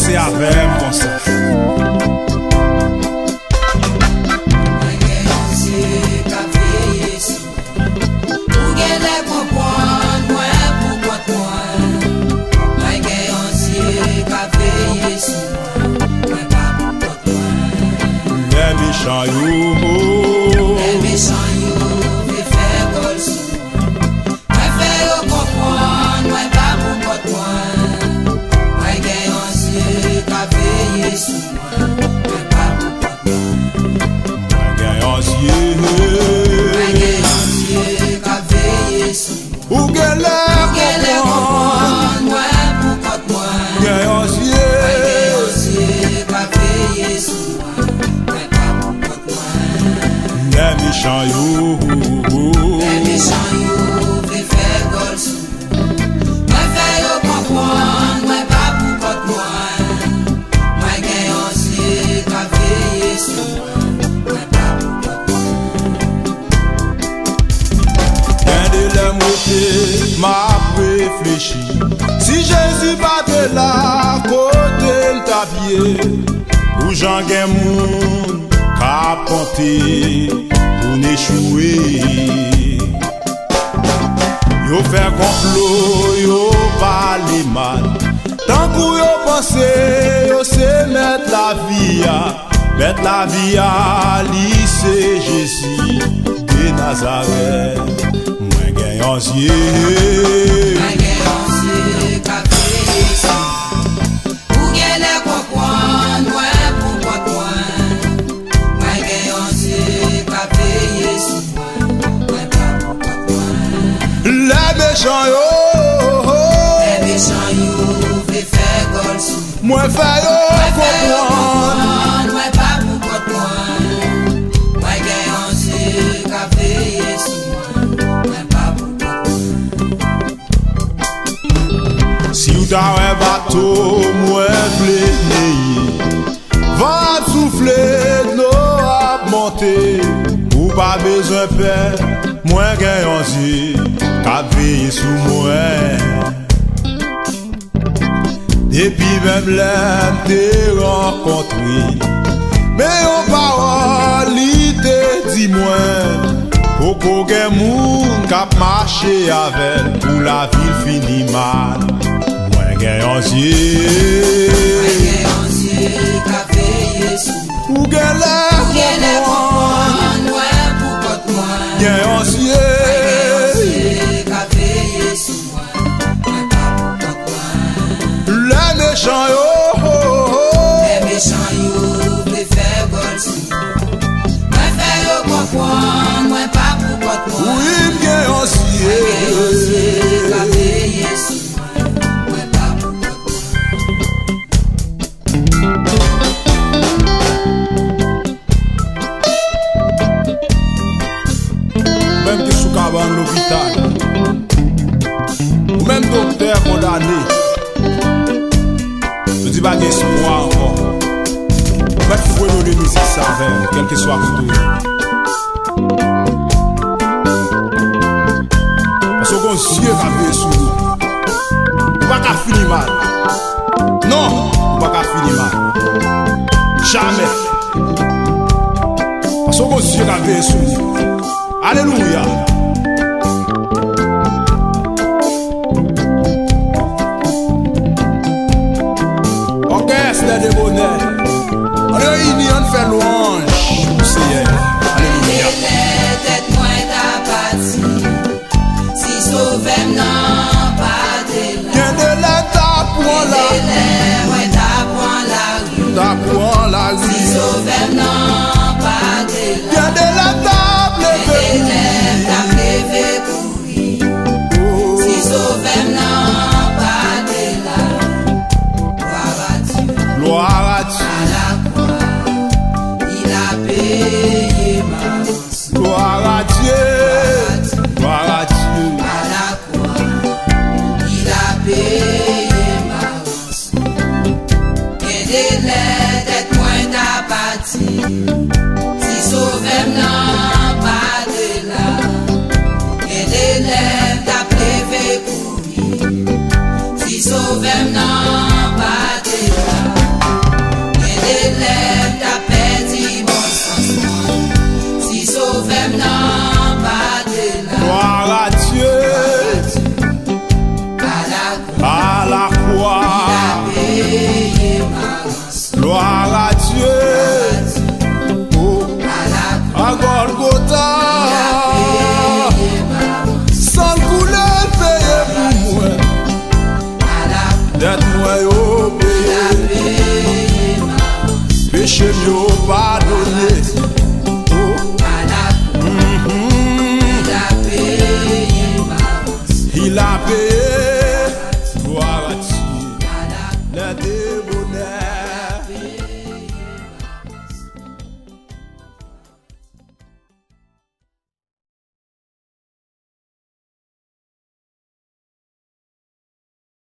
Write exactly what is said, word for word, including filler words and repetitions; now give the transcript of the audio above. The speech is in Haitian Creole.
Se avè m konsa. Mwen gen yon zye k ap veye sou mwen. Ou genlè konprann mwen pou kont mwen. Mwen gen yon zye k ap veye sou mwen. Mwen pa pou kont mwen. Lè mechan yo. Lè mechan yo vle fè gòl sou mwen. Mwen fè yo konprann mwen pa pou kont mwen. Mwen gen yon zye k ap veye sou mwen. Mwen pa pou kont mwen. Mwen gen yon zye. Mwen gen yon zye k ap veye sou mwen. Ou genlè konprann mwen pou kont mwen. Gen yon zye. Mwen gen yon zye k ap veye sou mwen. Mwen pa pou kont mwen. Lè mechan yo. Lè mechan yo vle fè gòl sou mwen. Mwen fè yo konprann mwen pa pou kont mwen. Mwen gen yon zye k ap veye sou mwen. Mwen pa pou kont mwen. Gen de lè m rete, m ap reflechi. Si Jezi pa te la, kote l t ap ye? Pou jan gen moun k ap konte pou n echwe. Yo fè konplo, yo pale mal. Tankou yo panse yo se mèt lavi a. Mèt lavi a, li se Jezi de Nazarèt. Mwen gen yon zye. Mwen gen yon zye k ap veye sou mwen. Ou genlè konprann mwen pou kont mwen. Mwen gen yon zye k ap veye sou mwen. Mwen pa pou kont mwen. Lè mechan yo. Lè mechan yo vle fè gòl sou mwen. Mwen fè yo konprann. Mwen pa pou kont mwen. Mwen gen yon zye k ap veye sou mwen. Mwen pa pou kont mwen. Si w ta wè bato mwen vle neye, van ap soufle, dlo ap monte, ou pa bezwen pè, mwen gen yon zye k ap veye sou mwen. Depi menm lè m te rankontre l, men yon pawòl li te di mwen, poko gen moun k ap mache avè l pou lavi l fini mal. Mwen gen yon zye. Mwen gen yon zye k ap veye sou mwen. Ou genlè konprann mwen pou kont mwen. Gen yon zye. Mwen gen yon zye k ap veye sou mwen. Mwen pa pou kont mwen. Lè mechan yo. Lè mechan yo vle fè gòl sou mwen. Mwen fè yo konprann mwen pa pou kont mwen. Wi, m gen yon zye. Mwen gen yon zye k ap veye sou mwen. Mwen pa pou kont mwen. Ou menm ki sou kabann lopital, ou menm doktè kondane, ou di pa gen espwa ankò. Ou mèt fredone mizik sa avè m, kèlkeswa kote w ye. Paske w gon zye k ap veye sou nou. Ou pa ka fini mal. Non, ou pa ka fini mal. Jamè. Paske w gon zye k ap veye sou nou. Alelouya. Òkès dè debonè, ann reyini, ann fè lwanj pou Seyè. Alelouya. Gen de lè tèt mwen ta pati, si Sovè m nan pa te la. Gen de lè ta pran la. Gen de lè mwen ta pran lari. Ta pran lari. Si Sovè m nan pa te la. Gen de lè ta leve. Gen de lè ta leve kouri. Si Sovè m nan pa te la, gloire à Dieu. Gloire à Dieu. À la croix, il a payé ma rançon. Gloire à Dieu. Gloire à Dieu. À la croix, il a payé ma rançon. Gen de lè tèt mwen ta pati, si Sovè m nan pa te la. Gen de lè m t ap leve kouri, si Sovè m nan pa te la. Gloire à Dieu. Oh, à Golgotha. San l koule peye pou mwen. Dèt mwen yo peye. Peche m yo pa